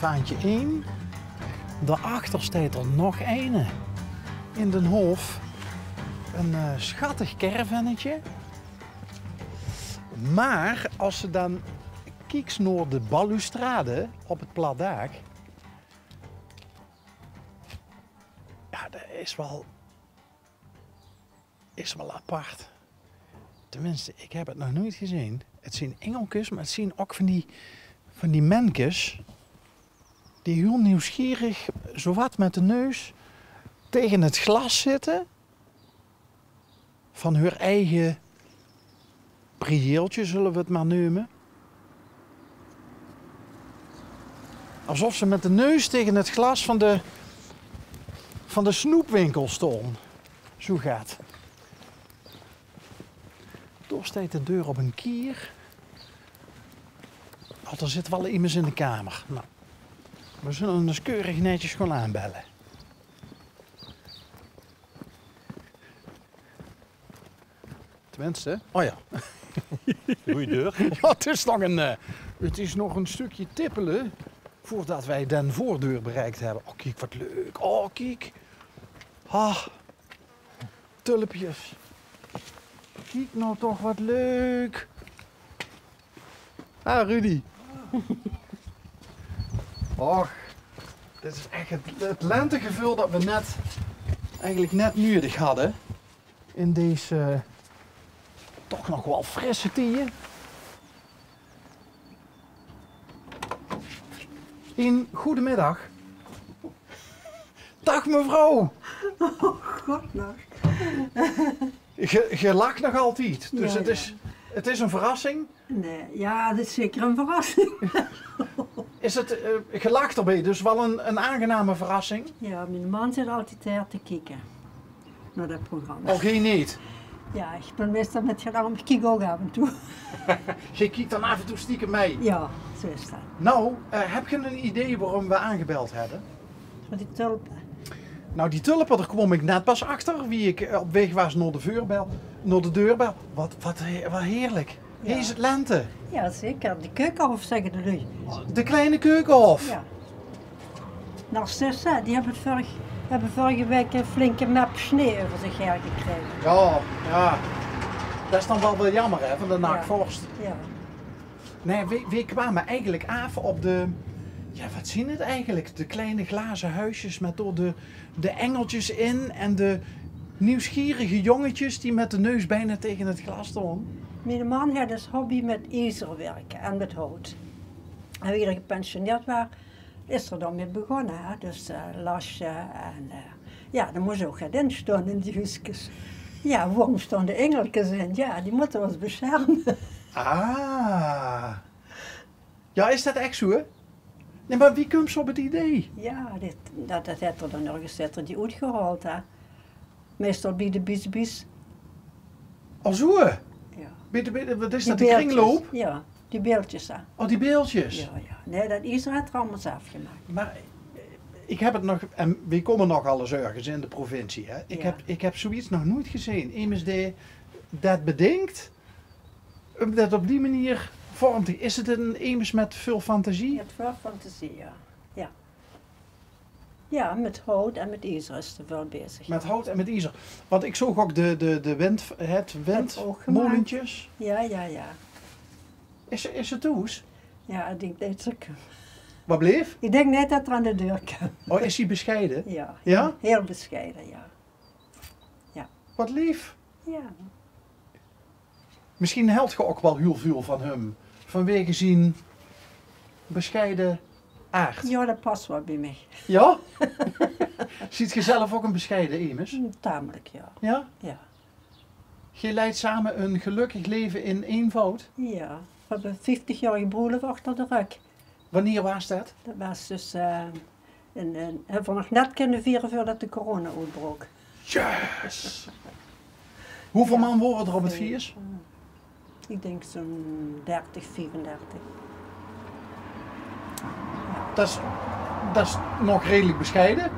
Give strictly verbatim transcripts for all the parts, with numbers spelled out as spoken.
Baantje één. Daarachter steit d'r nog eine. In den hof. Ein, eh, schattig caravannetje. Maar as se dan kieks nao de balustrade op 't plat daak, ja, det is waal, is waal apart. Tenminste, ik heb 't nog noeit gezeen. 't Zien ingelkes, maar 't zien ok van die, van die menkes die hiel nieuwsgierig zowat met de neus tegen 't glas zitte van heur eige prieeltje, zulle we 't maar neume. Alsof ze met de neus tegen 't glas van de, van de snoepwinkel stoon. Zoe get. Dao steit de deur op ein kier. Oh, d'r zit waal emes in de kamer. Nou, we zulle 'm ins keurig netjes gaon aanbelle. Tenminste, oh ja. Goeie deur. Ja, 't is nog ein, eh, 't is nog ein stukje tippele veurdet wij den voordeur bereikt hebbe. Oh, kiek, wat leuk. Oh, kiek. Ah, tulpjes. Kiek nou toch, wat leuk. Ah, Rudy. Och, dit is echt 't, 't lentegeveul det we net, eigelik net nudig hadde. In deze toch nog waal frisse tieje. Ein goedemiddag. Dag mevrouw. Oh, god nog. Ge, ge lacht nog altied. Dus ja, 't is, ja, 't is ein verrassing. Nee, ja, det is zeker ein verrassing. Is 't, eh, ge lach d'rbie, dus waal ein, ein aangename verrassing? Ja, miene man zit altied hie te kieke nao det programma. Oh, geej neet? Ja, ik bin meistal mit gein anger, ik kiek ok af en toe. Geej kiek dan af en toe stiekem mei? Ja, zoe is det. Nou, eh, heb ge ein idee waorum we aangebeld hebbe? Van die tulpe. Nou, die tulpe, dao kwaam ik net pas achter, wie ik, eh, op weg waas nao de veurbel, nao de deurbel. Wat, wat he-, wat heerlik. Ja. Hie is 't lente. Ja, zeker. De Keukenhof, zegge de luuj. De kleine Keukenhof. Ja. Narcisse, die hebbe vörrig, hebbe vörrige waek ein flinke mep snee euver zich haer gekrege. Ja, ja. Det is dan waal weer jammer, hè, van de nachvorst. Ja. Nee, we, we kwame eigelik aaf op de, ja, wat zien 't eigelik? De kleine glazen huisjes met door de, de engeltjes in en de nieuwsgierige jongetjes die met de neus bijna tegen 't glas stoon. Miene man haet es hobby mit iezer wirke en mit hout. En wie d'r gepensioneerd waas, is d'r dan mit begonne, hè. Dus, eh, lasje en, eh, ja, d'r mós ok get in stoon in die huuskes. Ja, waorum stoon de ingelkes in? Ja, die mótte ós besjerme. Ah. Ja, is det ech zoe? Nee, maar wie kums se op 't idee? Ja, dit, det, det haet d'r dan örges, haet d'r die oetgehaold, hè. Meistal bie de Bies Bies. Oh, zoe? Ja. Bie de, bie de, wat is det, de kringloop? Ja, die beeldjes, hè. Oh, die beeldjes? Ja, ja. Nee, det iezer haet d'r allemaol zelf gemaak. Maar, eh, ik heb 't nog, en we kome nogal ins örges in de provincie, hè. Ik heb, ik heb zoeiets nog noeit gezeen. Emes dae det bedinkt, um det op die manier vorm te, is 't ein emes met veul fantasie? Mit veul fantasie, ja. Ja. Ja, mit hout en mit iezer is d'r veul bezig. Met hout en met iezer. Want ik zoog ok de, de, de wind, het windmolentjes. Ja, ja, ja. Is ze, is ze thoes? Ja, ik dink det ze k- Wat bleef? Ik dink neet det d'r aan de deur kump. Oh, is ze besjeie? Ja, ja? Hiel besjeie, ja. Ja. Wat leef. Ja. Misschien helt ge ok waal hiel veul van hum, vanwege zien besjeie aard. Ja, det pas waal bie mich. Ja? Ziet ge zelf ok ein besjeie emes? Mm, tamelik, ja. Ja? Ja. Ge leidt same ein gelökkig leve in einvoud? Ja, we hebbe vieftigjaorige broelof achter de rök. Wannier waas det? Det waas dus, eh, in, in, hebbe we nog net kinne viere veurdet de corona oetbrook. Yes! Hoeveul man wore d'r op 't fies? Ik dink zoe'n dertig, viefendertig. Det is, det is nog redelik besjeie.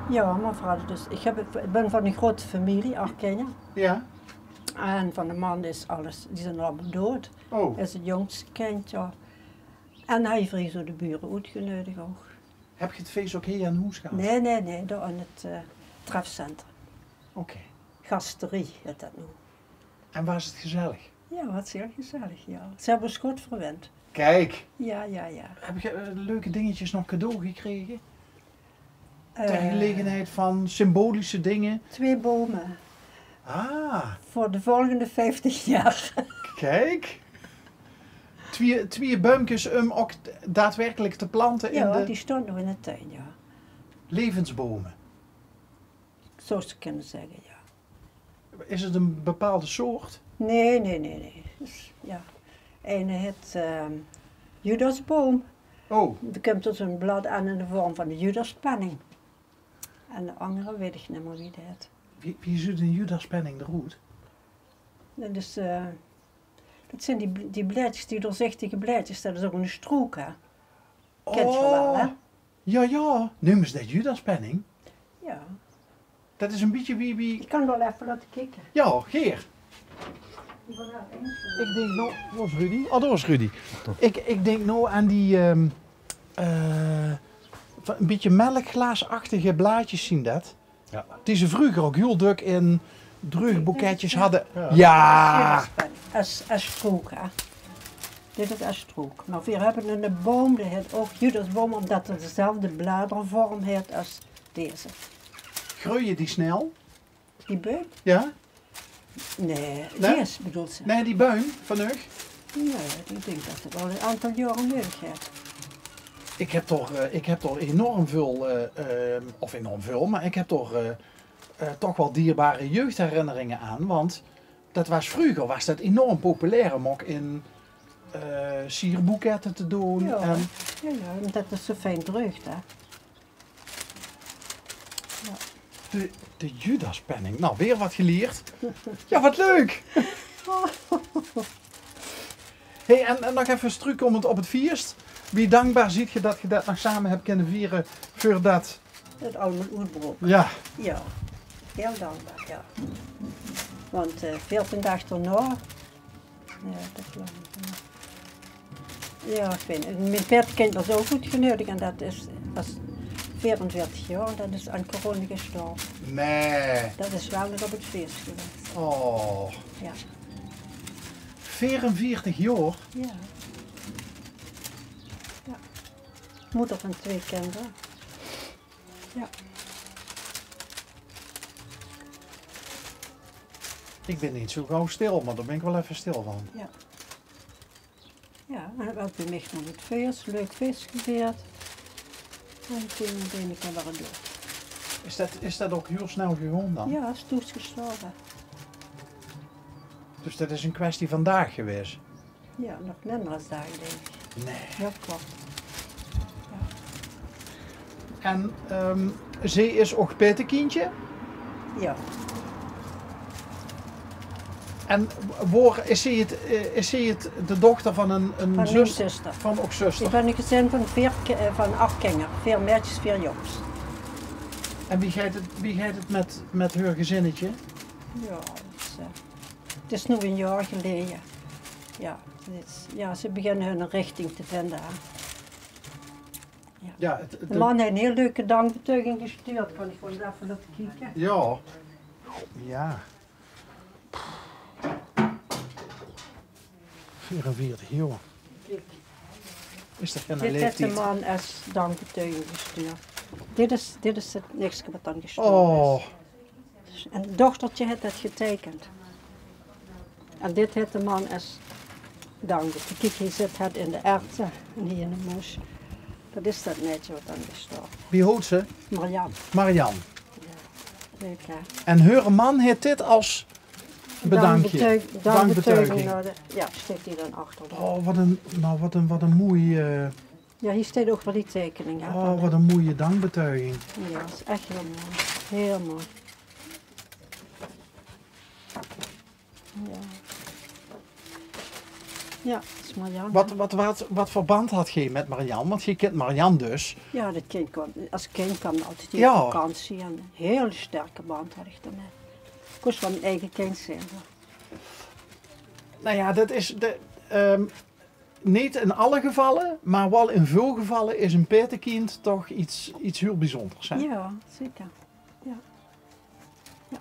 Ja, maar we hadde dus, ik heb, ik bin van ein groete femilie, ach kinjer. Ja. En van de man is alles, die zien allemaol doed. Oh. Is 't jóngste kindj, ja. En hae vries door de bure oetgeneudig ouch. Höb geer 't fees ouch hie aan hoes gehad? Nae, nae, nae, dao in 't, eh, trefcentrum. Oké. Gasterie hèt dat noe. En waas 't gezellig? Jao, wat zeer gezellig, jao. Ze höbbe ós good verwend. Kiek. Jao, jao, jao. Höb geer, eh, leuke dingetjes nog cadeau gekrege? Eh, ter gelegenheid van symbolische dingen? Twee bomen. Ah. Voor de volgende vijftig jaar. Kiek. Twee, twee buimkes um ook daadwerkelijk te planten in de... Jao, die staon noe in de tuin, jao. Levensbomen. Zou ze kinne zegge, jao. Is het een bepaalde soort? Nae, nae, nae, nae. Dus, jao. Eine hèt, ehm, Judasboom. Oh. Dao kump dus ein blad aan in de vorm van de Judaspenning. En de angere weit ich neet mieë wie die hèt. Wie, wie zuut ein Judaspenning d'roet? Dat is, eh, dat zeen die bl-, die blaedjes, die doorzichtige blaedjes, dat is ouch ein strook, hè? Kènt geer waal, hè? Oh. Jao, jao. Neume ze dat Judaspenning? Jao. Dat is ein bietje wie, wie... Ich kan 't waal effe laote kieke. Jao, geer. Ich dink noe, dao is Rudy. Oh, dao is Rudy. Ich, ich dink noe aan die, ehm, eh, van, ein bietje melkglaasachtige blaadjes zien dat. Jao. Die ze vreuger ouch hiel dök in dreugboeketjes hadde. Jao. Jao. Judaspenning. Es, es strook, hè. Dit is es strook. Mer veer höbbe eine boum, dae hèt ouch Judasboum, ómdat 'r dezelfde bladervorm hèt es deze. Greuje die snel? Die buim? Jao? Nae, nae? Deze bedoelt ze. Nae, die buim van uch? Nae, ich dink dat 't waal ein aantal jaore neudig hèt. Ich höb toch, eh, ich höb toch enorm väöl, eh, ehm, of enorm väöl, mer ich höb toch, eh, eh, toch waal dierbare jeugdherinneringe aan, want dat waas, vreuger waas dat enorm populair um ouch in, eh, sierboekette te doon. Jao, en jao, jao, ómdat 't zo fijn dreug, hè. Jao. De, de Judaspenning. Nou, weer wat gelierd. Jao, wat leuk. Hey, en, en nog effe trökkommend op 't fieës. Wie dankbaar zeet geer dat geer dat nog same höb kinne viere veurdat 't allemaol oetbrook? Jao. Jao, hiel dankbaar, jao. Want, eh, veertien daag daonao, jao, dat is lang, jao. Jao, ich weit neet. Mien veerde kindj waas ouch oetgeneudig en dat is, waas veerenveertig jaor en dat is aan corona gestorve. Nae. Dat is waal nog op 't fieës gewaes. Oh. Jao. Veerenveertig jaor? Jao. Jao. Moder van twee kinder. Jao. Ich bin neet zo gaw stil, mer dao bin ich waal effe stil van. Jao. Jao, en dan höbbe v'r mich nog 't fieës, leuk fieës gevierd. En toen bin ich d'r weer door. Is dat, is dat ouch hiel snel gegaon dan? Jao, is toen gestorve. Dus dat is ein kwestie van daag gewaes? Jao, nog minder es daag, dink ich. Nae. Jao, klop. Jao. En, ehm, zie is ouch paetekindje? Jao. En waor, is zie 't, eh, is zie 't de dochter van ein, ein zus? Van mien zuster. Van ouch zuster. Ich bin ein gezin van veer ki-, eh, van ach kinger. Veer maedjes, veer jónges. En wie geit 't, wie geit 't mit, mit häör gezinnetje? Jao, dat is, eh, 't is noe ein jaor geleje. Jao, dit is, jao, ze beginne hun richting te vinde, hè. Jao. Jao, 't, 't... De man haet ein hiel leuke dankbetuiging gestuurd. Kan ich waal effe laote kieke? Jao. Jao. Veerenveertig jaor. Kiek. Is dat geine laeftied? Dit haet de man es dankbetuiging gestuurd. Dit is, dit is 't nikske wat dan gestorve is. Oh. En 't dochtertje haet dat geteikend. En dit haet de man es dank. Kiek, hie zit 't in de erte en hie in de moes. Dat is dat maedje wat dan gestorve is. Wie heet ze? Marian. Marian. Jao. Leuk, hè? En häöre man haet dit es bedankje. Dankbetuig-, dankbetuiging. Dankbetuiging. Noe, de, jao, steit hie dan achter. Oh, wat ein, nou, wat ein, wat ein moei, eh, Jao, hie steit ouch waal die teikening, hè, van de... Oh, wat ein moeie dankbetuiging. Jao, dat is ech hiel mooi. Hiel mooi. Jao. Jao, dat is Marian. Wat, wat, wat, wat veur band had geer mit Marian? Want geer kint Marian dus. Jao, dat kindj kwaam, es kindj kwaam 't altied hie op vakantie en ein hiel sterke band had ich d'rmit. Kós waal mien eige kindj zeen, huur. Nou jao, dat is de, ehm, Neet in alle gevalle, maar waal in väöl gevalle is ein paetekind toch get, get hiel bezunjers, hè? Ja, zeker. Ja. Ja.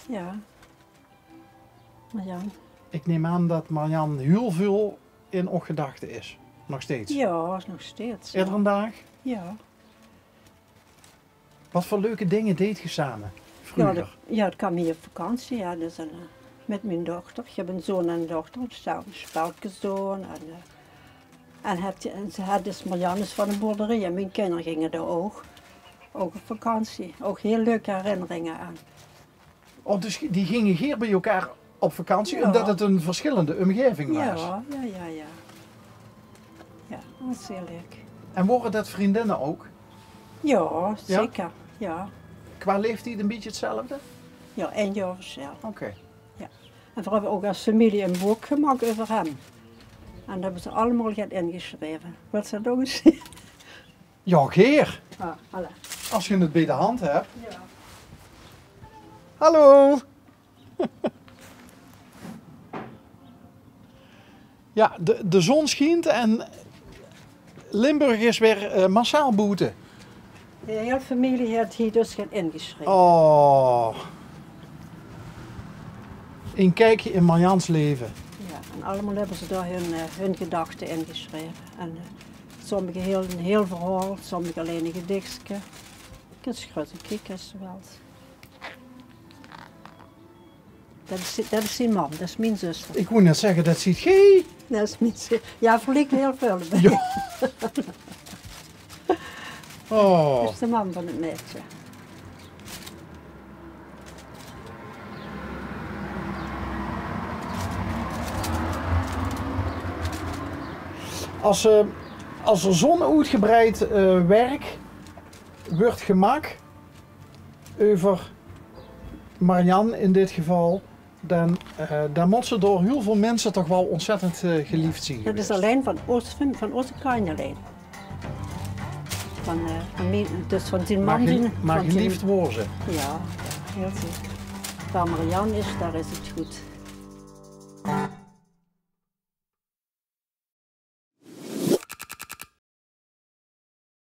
Ja. Marjan. Ik neem aan det Marjan hiel väöl in ow gedachte is. Nog steeds? Ja, nog steeds, ja. Iedere daag? Ja. Wat veur leuke dinger deedt ge same? Ja, vreuger? Det, ja, det kwaam hie op vakantie, ja. Dus, eh, mit mien dochter. Ich höb eine zoon en ein dochter, hetzelfde spelke zoon. En, eh, en het, en ze had dus Marjan is van de boerderie en mien kinder ginge dao ouch, ouch op vakantie. Ouch hiel leuke herinneringe aan. Oh, dus die ginge hie bie elkaar op vakantie, ja, omdat het ein verschillende omgeving waas? Ja, ja, ja, ja. Ja, det waas hiel leuk. En wore det vriendinne ouch? Ja, ja, zeker. Ja. Qua leeftied ein bietje hetzelfde? Ja, ein jaor verschil. Oké. Ja. En veer höbbe ouch es femilie ein book gemaak euver häöm. En dao höbbe ze allemaol get ingesjreve. Wils se det ouch ens zeen? Ja, gaer. Ah, voilà. As ge het bie de hand höb. Ja. Hallo. Ja, de, de zon sjient en Limburg is weer, eh, massaal boete. De hiel femilie haet hie dus get ingesjreve. Oh. Ein kiekske in Marjan 's leve. Ja, en allemaol höbbe ze dao hun, eh, hun gedachte ingesjreve. En, eh, sommige hiel, ein hiel verhaol, sommige allein ein gedichske. Kins se gerös kieke es se wils. Det is, det is zien mam, det is mien zuster. Ik wou net zegge, det zeet geej. Det is mien zuster. Ja, verliek hiel väöl. Ja. Oh. Det is de mam van het maedje. As, eh, as d'r zo'n oetgebreid, eh, werk wuuert gemaak euver Marjan in dit geval, dan, eh, dan mót ze door hiel väöl minse toch waal ontzettend, eh, geliefd zien gewaes. Det is allein van ós, van, van ózze kantj allein. Van, eh, van mien, dus van zien mam. Maar gel-, zien, maar van zien geliefd woor ze? Ja, hiel zeker. Waar Marjan is, daar is het goed.